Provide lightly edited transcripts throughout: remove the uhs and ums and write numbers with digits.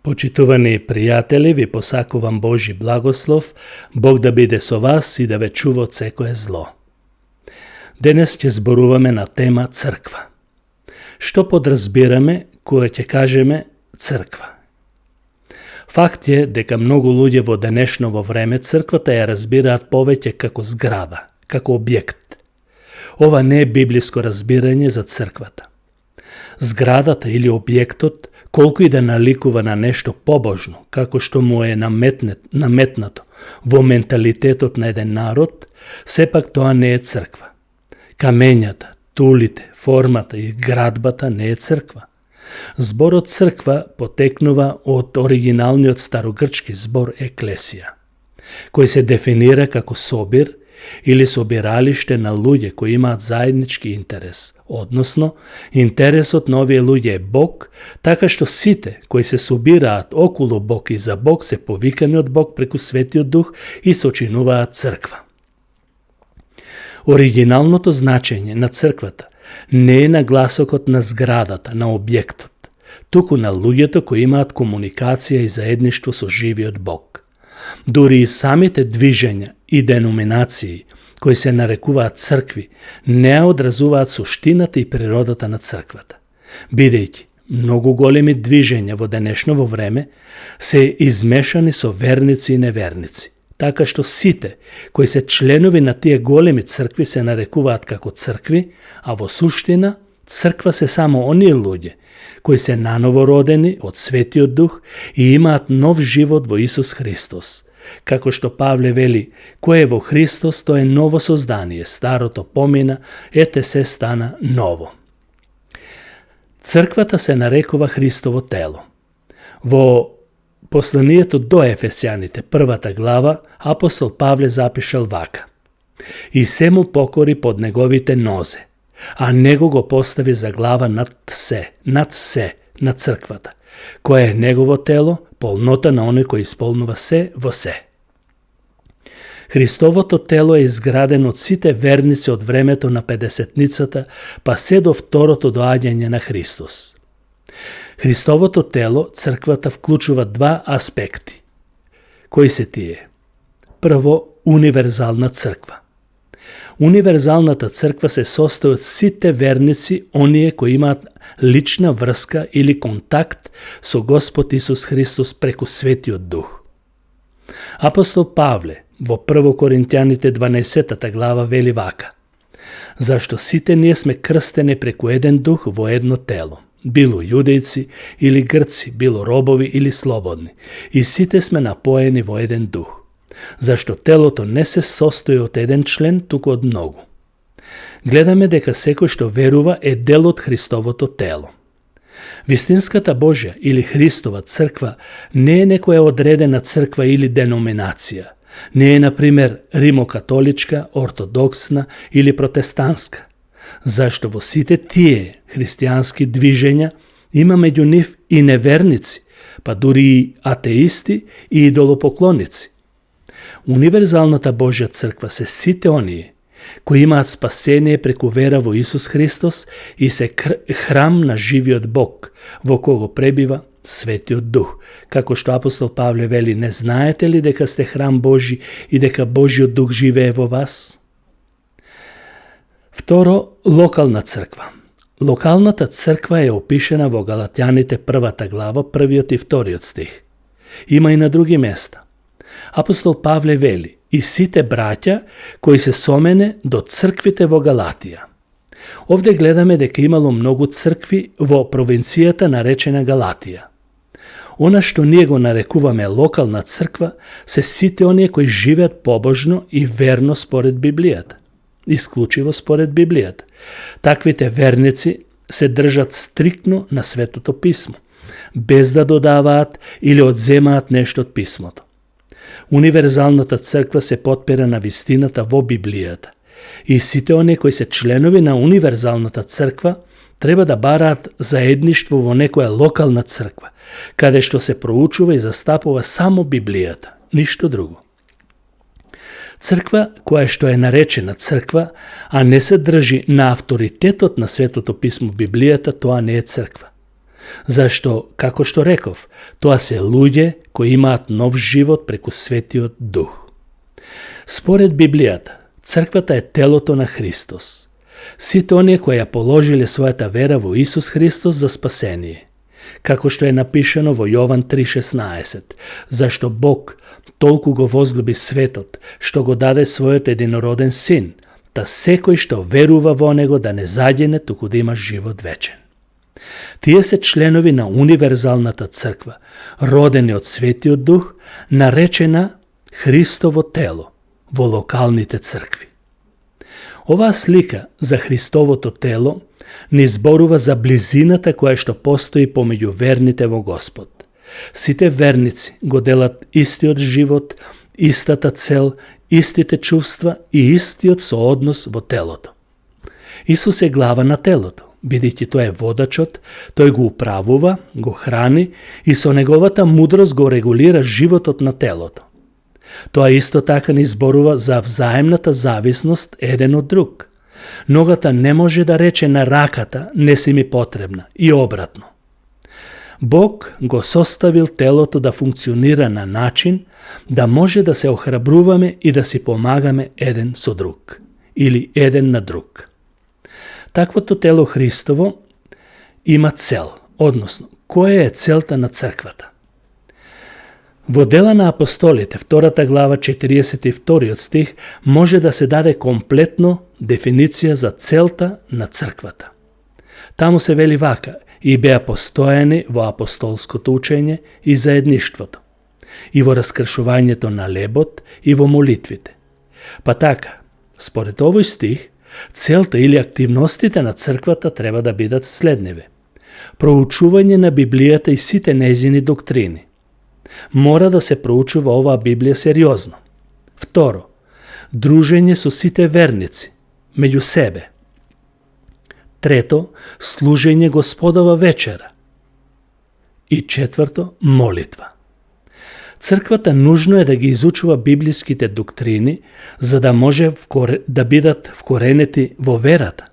Почитувани пријатели, ви посакувам Божи благослов, Бог да биде со вас и да ве чува од секое зло. Денес ќе зборуваме на тема црква. Што подразбираме кога ќе кажеме црква? Факт е дека многу луѓе во денешново време црквата ја разбираат повеќе како зграда, како објект. Ова не е библиско разбирање за црквата. Зградата или објектот, колку и да наликува на нешто побожно, како што му е наметнато во менталитетот на еден народ, сепак тоа не е црква. Камењата, тулите, формата и градбата не е црква. Зборот црква потекнува од оригиналниот старогрчки збор еклесија, кој се дефинира како собир или собиралиште на луѓе кои имаат заеднички интерес, односно интересот на овие луѓе е Бог, така што сите кои се собираат околу Бог и за Бог се повикани од Бог преку Светиот Дух и сочинуваат црква. Оригиналното значење на црквата не е на гласокот на зградата, на објектот, туку на луѓето кои имаат комуникација и заедништво со живиот Бог. Дури и самите движења и деноминации кои се нарекуваат цркви не одразуваат суштината и природата на црквата, бидејќи многу големи движења во денешново време се измешани со верници и неверници, така што сите кои се членови на тие големи цркви се нарекуваат како цркви, а во суштина црква се само оние луѓе кои се наново родени од Светиот Дух и имаат нов живот во Исус Христос. Како што Павле вели, кој е во Христос, тој е ново создание, старото помина, ете се стана ново. Црквата се нарекува Христово тело. Во посланието до Ефесјаните, 1 глава, апостол Павле запишал вака: И се му покори под неговите нозе, а него го постави за глава над се, на црквата, која е негово тело, полнота на оној кој исполнува се во се. Христовото тело е изградено од сите верници од времето на Педесетницата, па се до второто доаѓање на Христос. Христовото тело, црквата, вклучува два аспекти. Кои се тие? Прво, универзална црква. Универзалната црква се состои од сите верници, оние кои имаат лична врска или контакт со Господ Исус Христос преку Светиот Дух. Апостол Павле во 1 Коринтјаните 12 глава вели вака: Зашто сите ние сме крстени преку еден дух во едно тело, било јудејци или грци, било робови или слободни, и сите сме напоени во еден дух. Зашто телото не се состои од еден член, туку од многу. Гледаме дека секој што верува е дел од Христовото тело. Вистинската Божја или Христова црква не е некоја одредена црква или деноминација. Не е, например, римокатоличка, ортодоксна или протестантска. Зашто во сите тие христијански движења има меѓу нив и неверници, па дури и атеисти и идолопоклоници. Универзалната Божја црква се сите оние кои имаат спасение преку вера во Исус Христос и се храм на живиот Бог, во кого пребива Светиот Дух. Како што апостол Павле вели: не знаете ли дека сте храм Божи и дека Божиот Дух живее во вас? Второ, локална црква. Локалната црква е опишена во Галатјаните 1 глава, 1 и 2 стих. Има и на други места. Апостол Павле вели: и сите браќа кои се со мене до црквите во Галатија. Овде гледаме дека имало многу цркви во провинцијата наречена Галатија. Она што ние го нарекуваме локална црква се сите оние кои живеат побожно и верно според Библијата. Исклучиво според Библијата. Таквите верници се држат стриктно на Светото писмо, без да додаваат или одземаат нешто од писмото. Универзалната црква се потпира на вистината во Библијата и сите оние кои се членови на универзалната црква треба да бараат заедништво во некоја локална црква, каде што се проучува и застапува само Библијата, ништо друго. Црква која што е наречена црква, а не се држи на авторитетот на Светото писмо Библијата, тоа не е црква. Зашто, како што реков, тоа се луѓе кои имаат нов живот преку Светиот Дух. Според Библијата, црквата е телото на Христос. Сите оние кои ја положиле својата вера во Исус Христос за спасение. Како што е напишано во Јован 3:16, зашто Бог толку го возлюби светот, што го даде својот единороден син, та секој што верува во него да не загине, туку да има живот вечен. Тие се членови на универзалната црква, родени од Светиот Дух, наречена Христово тело во локалните цркви. Оваа слика за Христовото тело ни зборува за близината која што постои помеѓу верните во Господ. Сите верници го делат истиот живот, истата цел, истите чувства и истиот сооднос во телото. Исус е глава на телото, бидејќи тој е водачот, тој го управува, го храни и со неговата мудрост го регулира животот на телото. Тоа исто така ни зборува за взаемната зависност еден од друг. Ногата не може да рече на раката не си ми потребна и обратно. Бог го составил телото да функционира на начин да може да се охрабруваме и да си помагаме еден со друг или еден на друг. Таквото тело Христово има цел, односно, која е целта на црквата? Во Дела на апостолите, 2 глава, 42 стих, може да се даде комплетно дефиниција за целта на црквата. Таму се вели вака: и беа постојани во апостолското учење и заедништвото, и во раскршувањето на лебот и во молитвите. Па така, според овој стих, целта или активностите на црквата треба да бидат следниве: проучување на Библијата и сите нејзини доктрини. Мора да се проучува оваа Библија сериозно. Второ, дружење со сите верници, меѓу себе. Трето, служење Господова вечера. И четврто, молитва. Црквата нужно е да ги изучува библиските доктрини, за да може да бидат вкоренети во верата.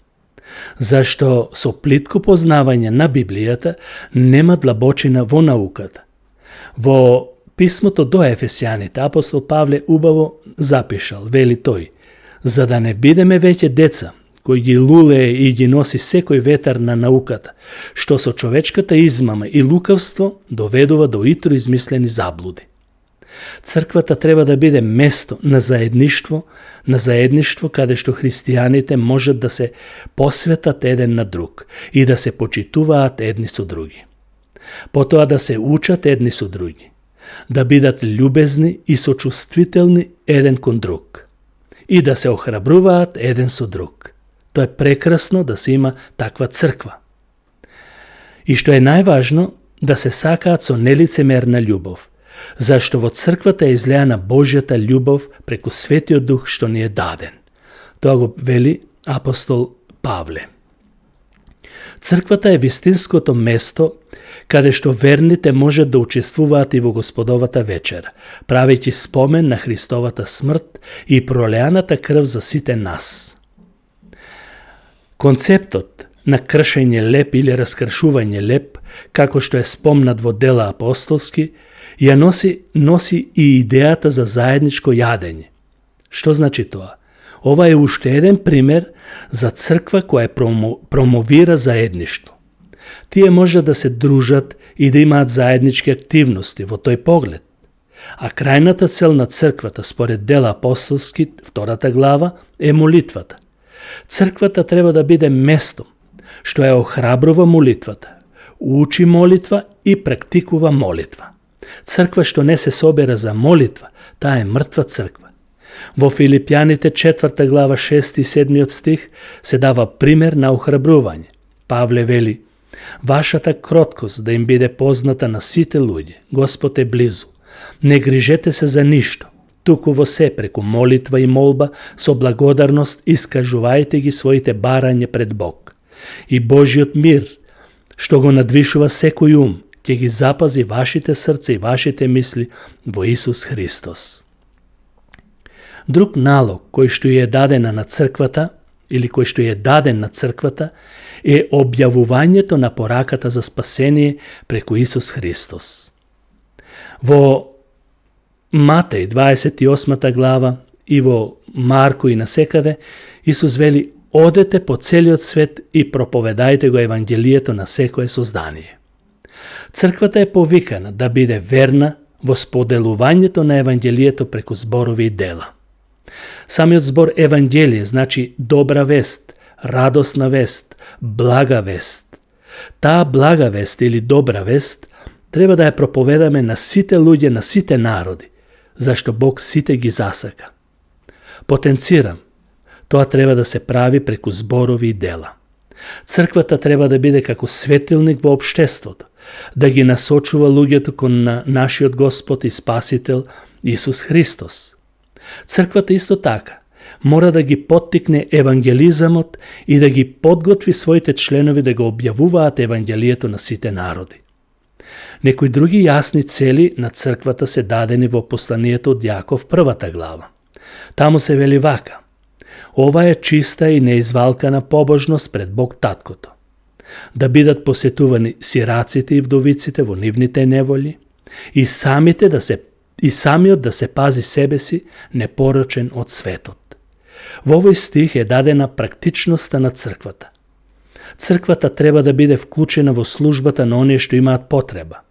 Зашто со плитко познавање на Библијата нема длабочина во науката. Во писмото до Ефесјаните, апостол Павле убаво запишал, вели тој: за да не бидеме веќе деца, кој ги лулее и ги носи секој ветар на науката, што со човечката измама и лукавство доведува до итро измислени заблуди. Црквата треба да биде место на заедништво каде што христијаните можат да се посветат еден на друг и да се почитуваат едни со други. Потоа да се учат едни со други, да бидат љубезни и сочувствителни еден кон друг и да се охрабруваат еден со друг. Тоа е прекрасно да се има таква црква. И што е најважно, да се сакаат со нелицемерна љубов, зашто во црквата е излеана Божјата љубов преку Светиот Дух што ни е даден. Тоа го вели апостол Павле. Црквата е вистинското место каде што верните можат да учествуваат и во Господовата вечера, правејќи спомен на Христовата смрт и пролеаната крв за сите нас. Концептот на кршење леп или раскршување леп, како што е спомнат во Дела апостолски, ја носи и идејата за заедничко јадење. Што значи тоа? Ова е уште еден пример за црква која промовира заедништво. Тие може да се дружат и да имаат заеднички активности во тој поглед. А крајната цел на црквата, според Дела апостолски, 2 глава, е молитвата. Црквата треба да биде место што ја охрабрува молитвата, учи молитва и практикува молитва. Црква што не се собера за молитва, таа е мртва црква. Во Филипјаните 4 глава 6 и 7 стих се дава пример на охрабрување. Павле вели: вашата кроткост да им биде позната на сите луѓе. Господ е близу. Не грижете се за ништо, туку во се преку молитва и молба со благодарност искажувајте ги своите барања пред Бог. И Божјиот мир, што го надвишува секој ум, ќе ги запази вашите срца и вашите мисли во Исус Христос. Друг налог кој што ја е дадена на црквата или кој што е даден на црквата, е објавувањето на пораката за спасение преку Исус Христос. Во Матеј 28 глава и во Марко и насекаде, Исус вели: одете по целиот свет и проповедајте го Евангелието на секое создание. Црквата е повикана да биде верна во споделувањето на Евангелието преку зборови и дела. Самиот збор Евангелие значи добра вест, радосна вест, блага вест. Таа блага вест или добра вест треба да ја проповедаме на сите луѓе, на сите народи, зашто Бог сите ги засака. Потенцирам, тоа треба да се прави преку зборови и дела. Црквата треба да биде како светилник во општеството, да ги насочува луѓето кон нашиот Господ и Спасител Исус Христос. Црквата исто така мора да ги поттикне евангелизамот и да ги подготви своите членови да го објавуваат Евангелието на сите народи. Некои други јасни цели на црквата се дадени во посланието од Јаков 1 глава. Таму се вели вака: ова е чиста и неизвалкана побожност пред Бог Таткото. Да бидат посетувани сираците и вдовиците во нивните неволи и самиот да се пази себе си непорочен од светот. Во овој стих е дадена практичноста на црквата. Црквата треба да биде вклучена во службата на оние што имаат потреба.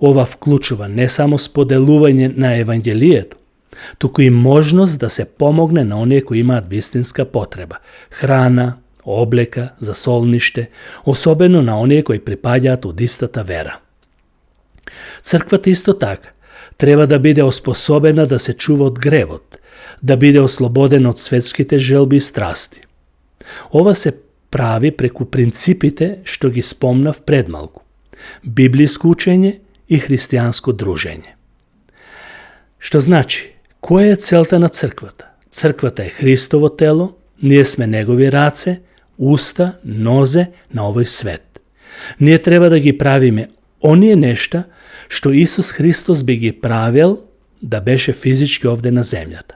Ова вклучува не само споделување на Евангелието, туку и можност да се помогне на оние кои имаат вистинска потреба: храна, облека, засолниште, особено на оние кои припаѓаат од истата вера. Црквата исто така треба да биде оспособена да се чува од гревот, да биде ослободена од светските желби и страсти. Ова се прави преку принципите што ги спомнав предмалку: библиско учење и христијанско дружење. Што значи, која е целта на црквата? Црквата е Христово тело, ние сме негови раце, уста, нозе на овој свет. Ние треба да ги правиме оние нешта што Исус Христос би ги правил да беше физички овде на земјата.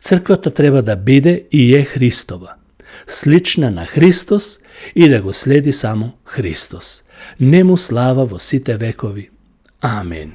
Црквата треба да биде и е Христова, слична на Христос и да го следи само Христос. Нему слава во сите векови. Амин.